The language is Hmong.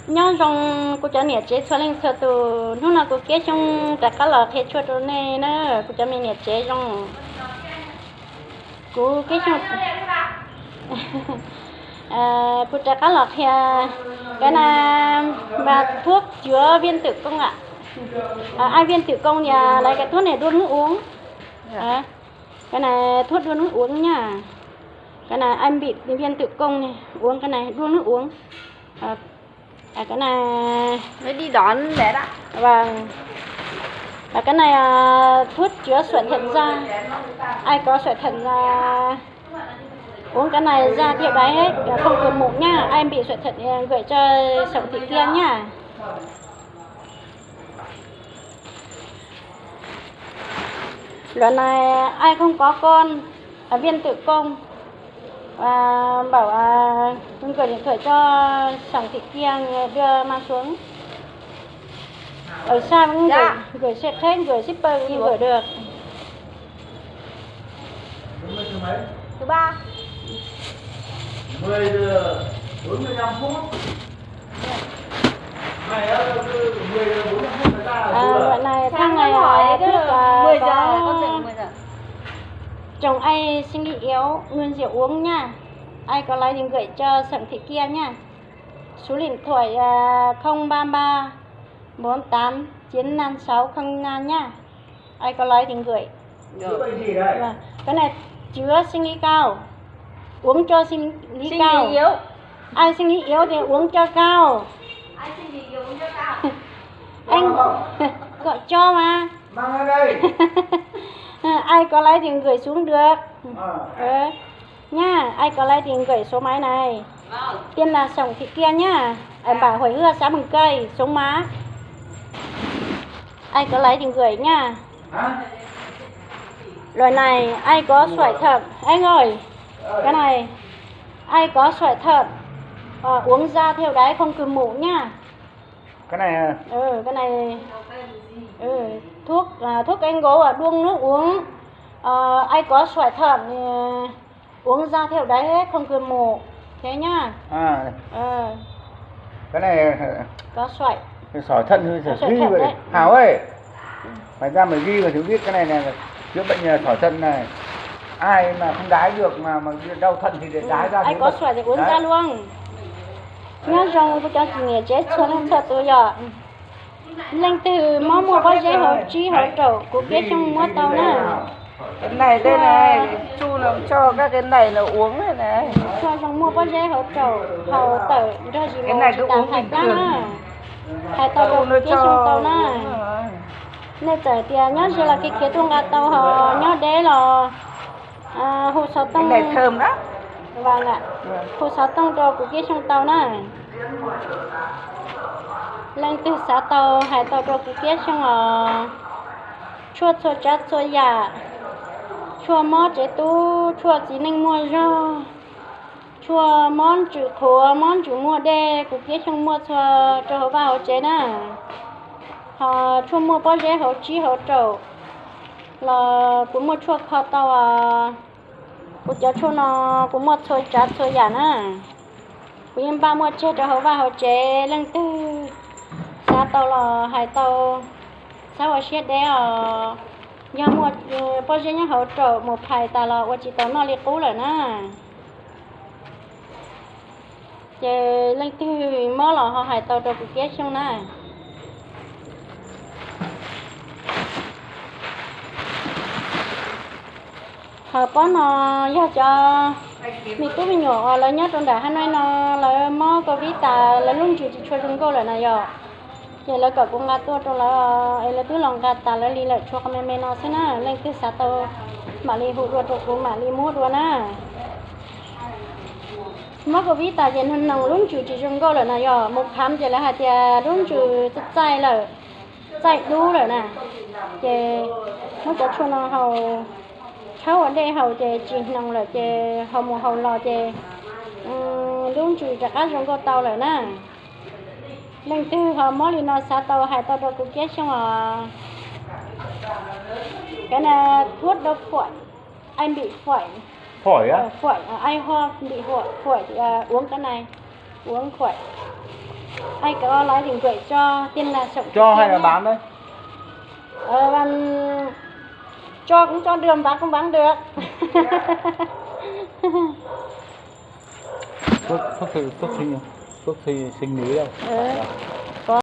Nyob zoo kuv cov niam tsev txhua leej txhua tus, hnub no kuv Kiab Xyooj rov qab los qhia tshuaj rau nej na, kuv cov me niam tsev zoo. Kuv Kiab Xyooj, kuv rov qab los qhia cái này mà thuốc chữa viêm tử cung ạ. Ai viêm tử cung thì lấy cái thuốc này đun nước uống. Cái này thuốc đun nước uống nha. Cái này ai bị viêm tử cung này, uống cái này, đun nước uống. Cái này, cái này thuốc chữa sỏi thận da. Ai có sỏi thận da, uống cái này da thiệu đáy hết, không cần mụn nhá. Ai bị sỏi thận thì gửi cho Sổng Thị Kiên nhá. Loại này ai không có con, à, viêm tử cung, à, bảo à, gửi điện thoại cho Sòng Thị Kiên đưa mang xuống. Ở xa vẫn gửi, gửi xe khách, gửi shipper cũng gửi được. Thứ ba. Mười giờ bốn mươi lăm phút. Này á, mười giờ bốn mươi lăm phút người ta. À, loại này, thang này à, thuốc à, mười giờ, có con rượu mười giờ. Chồng ai sinh lý yếu, ngừng rượu uống nha. Ai có lấy thì gửi cho Sòng Thị Kiên nha. Số điện thoại à, không ba ba bốn tám chín năm sáu không năm nha. Ai có lấy thì gửi. Rồi. Cái này chứa sinh lý cao. Uống cho sinh lý cao. Sinh lý yếu. Ai sinh lý yếu thì uống cho cao. Anh gọi cho mà. Mang ra đây. Ai có lấy thì gửi xuống được. Ờ. Nha, ai có lấy thì gửi số máy này. Tên là Sòng Thị Kiên nhá. Ở bản Huổi Hưa, xã Mường Cây, Sông Mã. Ai có lấy thì gửi nha. Loại này ai có sỏi thận, anh ơi. Cái này ai có sỏi thận, ờ, uống da thiệu đáy không cần mụn nha. Cái này à? Ừ, cái này, ừ, thuốc à, thuốc anh gấu à, đun nước uống. Ờ, ai có sỏi thận thì uống da thiệu đáy hết không cần mụn. Thế nhá. À. Ờ. Cái này có sỏi. Cái sỏi thận, sỏi thận ghi vậy đấy. Hảo ơi. Mày ra mày ghi mà thử biết cái này này, chữa bệnh sỏi thận này. Ai mà không đái được mà mà đau thận thì để đái ra. Ai có sỏi thì uống da luôn. Nyob zoo kuv cov txiv niam tsev txhua leej txhua tus yom. Leej twg mob muaj pob zeb hauv tsib hauv raum, kuv Kiab Xyooj muab tau na. Cái này đây này, Chu nó cho các cái này nó uống đây này. Tshuaj zoo muaj pob zeb hauv raum, hau tawm nrog zis mus tsis tas thaj plab na. Hais tau rau kuv Kiab Xyooj tau na. Nej txawm tias nyob ze los kev khiav tuaj nqa tau, ho nyob deb los hu xov tooj, hu xov tooj rau kuv Kiab Xyooj tau na. Leej twg xav tau hais tau rau kuv Kiab Xyooj os. Tshuaj txhua tsav txhua yam, tshuaj mob tsev tub, tshuaj txiv neej muaj zog, tshuaj mob ntsws qhuav, mob ntsws muaj dej, kuv Kiab Xyooj muaj txhua rau hauv vaj hauv tsev na. Ho tshuaj muaj pob zeb hauv tsib hauv raum los kuv muaj tshuaj kho tau. Kuv cov tshuaj no kuv muaj txhua tsav txhua yam na. Kuv yeej npaj muaj tseg rau hauv vaj hauv tsev, leej twg xav tau los hais tau, txhob ua siab deb os. Yog muaj pob zeb nyob hauv raum mus phais tas los ua tsis tau noj li qub lawm na. Ces leej twg mob los ho hais tau rau kuv Kiab Xyooj na. Ho pob no yog cov me tub me nyuam uas lawv nyob rau nram Hà Nội no, lawv mob covid tas lawv lub ntsws tsis tshua zoo nkauj lawm na yom. Ces lawv kom kuv nqa tuaj rau lawv, es lawv twb los nqa tas lawv li lawm, tshuav qhov me me no xwb na. Leej twg xav tau mam li hu dua rau kuv mam li muab dua na. Mob covid tas ces noog lub ntsws tsis zoo nkauj lawm na yom, mus khám ces lawv hais tias lub ntsws txaij txaij lawm, txaij dub lawm na. Ces muab cov tshuaj no haus, tshab ua dej haus ces tsis hnoos lawm ces haus mus haus los ces lub ntsws rov qab zoo nkauj tau lawm na. Leej twg ho mob li no xav tau hais tau rau kuv Kiab Xyooj os. Cái này thuốc đau phổi, anh bị phổi. Phổi á? Ờ, phổi, ờ, anh ho bị phổi, phổi thì, ờ, uống cái này. Uống khuẩu. Hay có nói tiếng Việt cho tin là sống Cho hay là bán đấy? Ờ, bạn cho cũng cho được, bán cũng bán được. Thuốc, thuốc thì, thuốc thì, thuốc thì sinh lý đâu. Ờ.